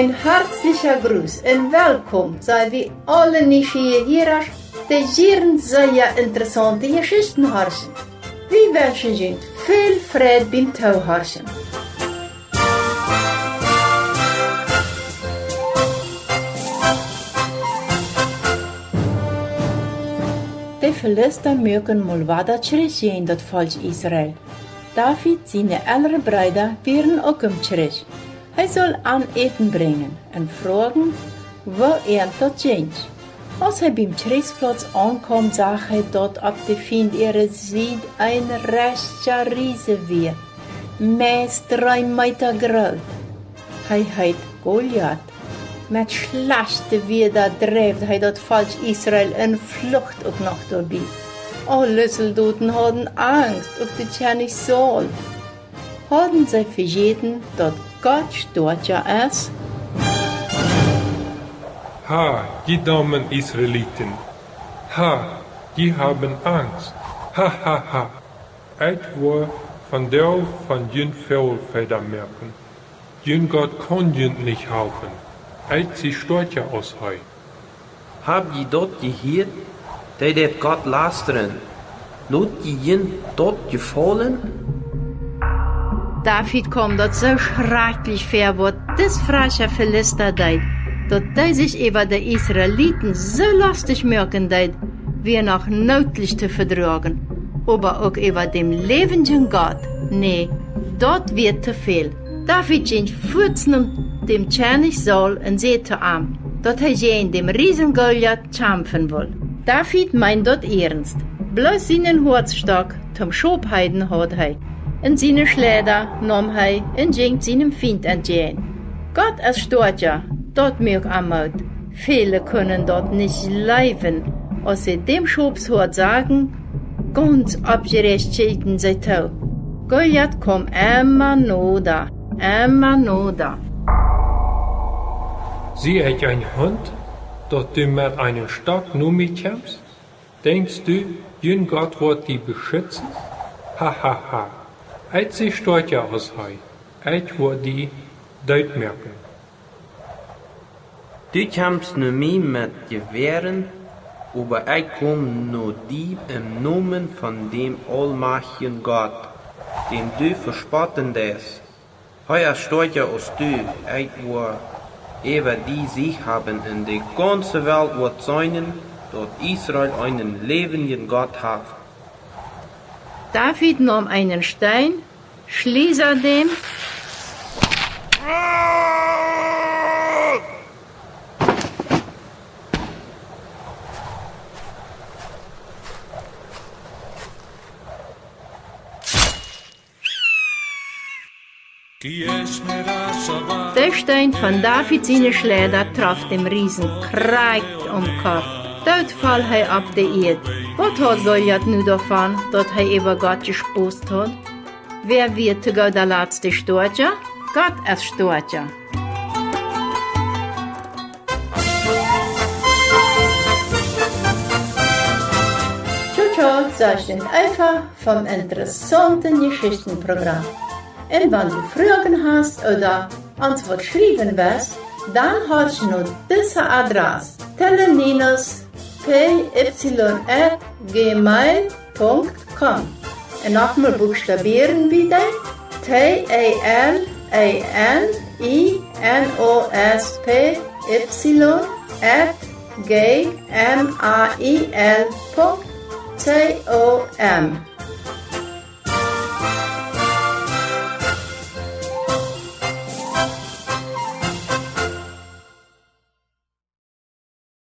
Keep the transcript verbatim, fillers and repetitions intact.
Een hartlicha Gruss un welkom sent wie aule nieschieeje Hierasch, dee jieren sea interessaunte Jeschichten horchen. Wie wenschen junt väl Freid biem Toohorchen. De Filista muaken mol wada Kjrich jäajen daut Volkj Israel. David siene elre Breeda wieren uk em Kjrich. Hee sull an Äten brinjen un froagen, woo an daut jinkj. Aus hee biem Kjrichsplauz aunkaum, sach hee daut opp de Fiend äare Sied een rajchta Riese wia, meist dree Meeta groot. Hee heet Goliat. Met schlajchte Wieed dreef hee daut Volkj Israel un flucht uk noch doabie. Aule Soldoten hauden Angst, uk de Kjennich Saul. Hauden see vejäten, daut Gott stoakja es? Ha, jie domme Israeliten! Ha, jie haben Angst! Ha, ha, ha! Ekj woa vondoag von junt Fäajelfeeda moaken. Jun Gott kaun junt nich halpen. Ekj sie stoakja aus hee. Hab jie daut jehieet, dee deit Gott lastren? Lot jie junt daut jefaulen? David kjeem daut soo schrakjlich väa, waut dis frajcha Filista deed, daut dee sikj äwa de Israeliten soo lostich moaken deed, wia noch nootlich to vedroagen. Oba uk äwa däm läwendjen Gott, nä, daut wia to väl. David jinkj fuaz no däm Kjennich Saul un säd to am, daut hee jäajen däm Riesen Goliat kjamfen wull. David meend daut iernst. Bloos sienen Hoadsstock toom Schopheeden haud hee, un siene Schleeda naum hee un jinkj sienem Fiend entjäajen. Gott es stoakja, daut muak am Moot. Väle kunnen daut nich jleewen, aus see däm Schopshoad sagen. Gaunz oppjeräacht kjikjten see too. Goliat kjeem emma noda, emma noda. Sie ekj een Hunt, daut du met eenen Stock no mie kjemst? Denkjst du, jun Gott woat die beschitzen? Ha, ha, ha! Ekj sie stoakja aus hee. Ekj woa die dootmoaken. Du kjemst no mie met Jewäaren, oba ekj kom no die em Nomen von däm aulmajchtjen Gott, däm du vespotten deist. Hee es stoakja aus du. Ekj woa äwa die Siech haben, un de gaunze Welt woat seenen, daut Israel eenen läwendjen Gott haft. David naum eenen Steen, schliesad däm, de Steen von David siene Schleeda troff däm Riesen krakjt aum Kopp. Doot foll hee opp de Ieed. Waut haud Goliat nu doavon, daut hee äwa Gott jespost haud? Wäa wia to gooda Latst de Stoakja? Gott es stoakja. Tjo, tjo, sajcht Eva vom interessaunten Jeschichtenprogramm. Un wan du Froagen hast ooda ons waut schriewen west, dan horch no dise Adress: Teleninos P Y at gmail Punkt com. Un noch mol buchstabieren wie dee: T E L E N I N O S P Y at G M A I L Punkt C O M.